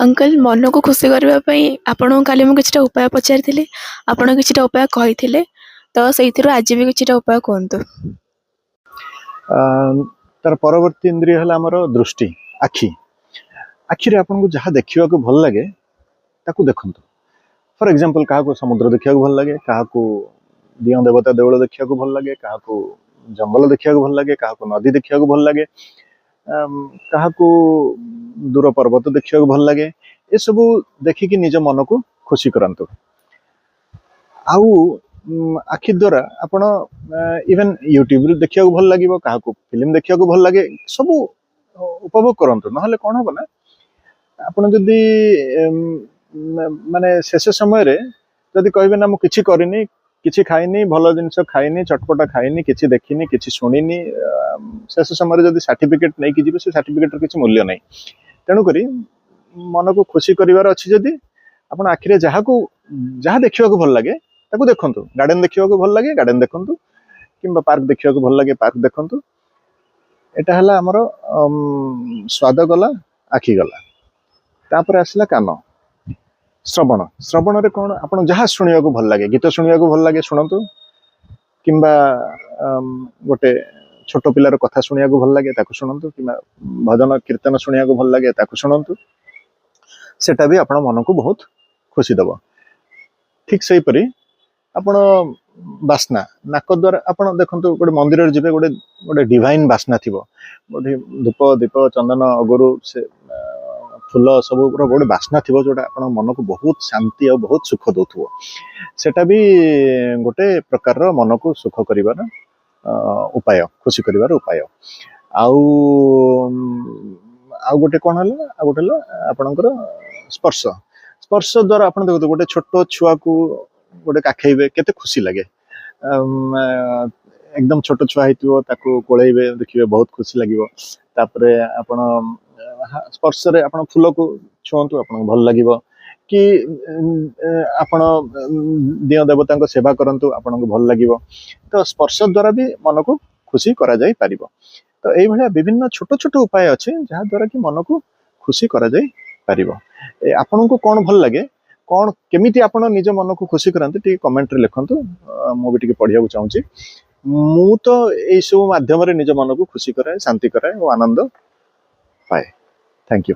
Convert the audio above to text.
Uncle, ମନକୁ ଖୁସି କରିବା ପାଇଁ ଆପଣଙ୍କୁ କାଲି ମୁଁ କିଛିଟା ଉପାୟ ପଚାରିଥିଲି। ଆପଣ କିଛିଟା ଉପାୟ କହିଥିଲେ, ତ ସେଇଥିରୁ ଆଜି ବି କିଛିଟା ଉପାୟ କୁହନ୍ତୁ। ତାର ପରବର୍ତ୍ତୀ ଇନ୍ଦ୍ରିୟ ହେଲା ଆମର ଦୃଷ୍ଟି, ଆଖି। ଆଖିରେ ଆପଣଙ୍କୁ ଯାହା ଦେଖିବାକୁ ଭଲ ଲାଗେ, ତାକୁ ଦେଖନ୍ତୁ। ଫର ଏକ୍ଜାମ୍ପଲ, କାହାକୁ ସମୁଦ୍ର ଦେଖିବାକୁ ଭଲ ଲାଗେ, କାହାକୁ ଦିଅଁ ଦେବତା ଦେଉଳ ଦେଖିବାକୁ ଭଲ ଲାଗେ, କାହାକୁ ଜଙ୍ଗଲ ଦେଖିବାକୁ ଭଲ ଲାଗେ, କାହାକୁ ନଦୀ ଦେଖିବାକୁ ଭଲ ଲାଗେ, କାହାକୁ ଦୂର ପର୍ବତ ଦେଖିବାକୁ ଭଲ ଲାଗେ। ଏସବୁ ଦେଖିକି ନିଜ ମନକୁ ଖୁସି କରାନ୍ତୁ। ଆଉ ଆଖି ଦ୍ୱାରା ଆପଣ ଇଭେନ୍ ୟୁଟ୍ୟୁବରେ ଦେଖିବାକୁ ଭଲ ଲାଗିବ, କାହାକୁ ଫିଲ୍ମ ଦେଖିବାକୁ ଭଲ ଲାଗେ, ସବୁ ଉପଭୋଗ କରନ୍ତୁ। ନହେଲେ କ'ଣ ହବ ନା, ଆପଣ ଯଦି ମାନେ ଶେଷ ସମୟରେ ଯଦି କହିବେ ନା, ମୁଁ କିଛି କରିନି, କିଛି ଖାଇନି, ଭଲ ଜିନିଷ ଖାଇନି, ଚଟପଟା ଖାଇନି, କିଛି ଦେଖିନି, କିଛି ଶୁଣିନି, ଶେଷ ସମୟରେ ଯଦି ସାର୍ଟିଫିକେଟ ନେଇକି ଯିବେ, ସେ ସାର୍ଟିଫିକେଟର କିଛି ମୂଲ୍ୟ ନାହିଁ। ତେଣୁକରି ମନକୁ ଖୁସି କରିବାର ଅଛି ଯଦି, ଆପଣ ଆଖିରେ ଯାହାକୁ ଯାହା ଦେଖିବାକୁ ଭଲ ଲାଗେ, ତାକୁ ଦେଖନ୍ତୁ। ଗାର୍ଡେନ ଦେଖିବାକୁ ଭଲ ଲାଗେ, ଗାର୍ଡେନ ଦେଖନ୍ତୁ, କିମ୍ବା ପାର୍କ ଦେଖିବାକୁ ଭଲ ଲାଗେ, ପାର୍କ ଦେଖନ୍ତୁ। ଏଇଟା ହେଲା ଆମର ସ୍ୱାଦ ଗଲା, ଆଖି ଗଲା, ତାପରେ ଆସିଲା କାନ, ଶ୍ରବଣ। ଶ୍ରବଣରେ କ'ଣ? ଆପଣ ଯାହା ଶୁଣିବାକୁ ଭଲ ଲାଗେ, ଗୀତ ଶୁଣିବାକୁ ଭଲ ଲାଗେ, ଶୁଣନ୍ତୁ, କିମ୍ବା ଗୋଟେ ଛୋଟ ପିଲାର କଥା ଶୁଣିବାକୁ ଭଲ ଲାଗେ, ତାକୁ ଶୁଣନ୍ତୁ, କିମ୍ବା ଭଜନ କୀର୍ତ୍ତନ ଶୁଣିବାକୁ ଭଲ ଲାଗେ, ତାକୁ ଶୁଣନ୍ତୁ। ସେଟା ବି ଆପଣ ମନକୁ ବହୁତ ଖୁସି ଦେବ। ଠିକ ସେହିପରି ଆପଣ ବାସ୍ନା, ନାକ ଦ୍ୱାରା ଆପଣ ଦେଖନ୍ତୁ। ଗୋଟେ ମନ୍ଦିରରେ ଯିବେ, ଗୋଟେ ଗୋଟେ ଡିଭାଇନ ବାସ୍ନା ଥିବ, ଗୋଟେ ଧୂପ, ଦୀପ, ଚନ୍ଦନ, ଅଗରୁ, ସେ ଫୁଲ ସବୁର ଗୋଟେ ବାସ୍ନା ଥିବ, ଯୋଉଟା ଆପଣଙ୍କ ମନକୁ ବହୁତ ଶାନ୍ତି ଆଉ ବହୁତ ସୁଖ ଦଉଥିବ। ସେଟା ବି ଗୋଟେ ପ୍ରକାରର ମନକୁ ସୁଖ କରିବାର ଉପାୟ, ଖୁସି କରିବାର ଉପାୟ। ଆଉ ଗୋଟେ କ'ଣ ହେଲା? ଆଉ ଗୋଟେ ହେଲା ଆପଣଙ୍କର ସ୍ପର୍ଶ। ସ୍ପର୍ଶ ଦ୍ୱାରା ଆପଣ ଦେଖନ୍ତୁ, ଗୋଟେ ଛୋଟ ଛୁଆକୁ ଗୋଟେ କାଖେଇବେ, କେତେ ଖୁସି ଲାଗେ। ଏକଦମ ଛୋଟ ଛୁଆ ହେଇଥିବ, ତାକୁ କୋଳେଇବେ, ଦେଖିବେ ବହୁତ ଖୁସି ଲାଗିବ। ତାପରେ ଆପଣ ସ୍ପର୍ଶରେ ଆପଣ ଫୁଲକୁ ଛୁଅନ୍ତୁ, ଆପଣଙ୍କୁ ଭଲ ଲାଗିବ, କି ଆପଣ ଦିଅଁ ଦେବତାଙ୍କ ସେବା କରନ୍ତୁ, ଆପଣଙ୍କୁ ଭଲ ଲାଗିବ। ତ ସ୍ପର୍ଶ ଦ୍ୱାରା ବି ମନକୁ ଖୁସି କରାଯାଇ ପାରିବ। ତ ଏଇଭଳିଆ ବିଭିନ୍ନ ଛୋଟ ଛୋଟ ଉପାୟ ଅଛି, ଯାହା ଦ୍ୱାରା କି ମନକୁ ଖୁସି କରାଯାଇ ପାରିବ। ଆପଣଙ୍କୁ କ'ଣ ଭଲ ଲାଗେ, କ'ଣ କେମିତି ଆପଣ ନିଜ ମନକୁ ଖୁସି କରାନ୍ତି, ଟିକେ କମେଣ୍ଟରେ ଲେଖନ୍ତୁ। ମୁଁ ବି ଟିକେ ପଢିବାକୁ ଚାହୁଁଛି। ମୁଁ ତ ଏଇସବୁ ମାଧ୍ୟମରେ ନିଜ ମନକୁ ଖୁସି କରାଏ, ଶାନ୍ତି କରାଏ ଓ ଆନନ୍ଦ ପାଏ। Thank you.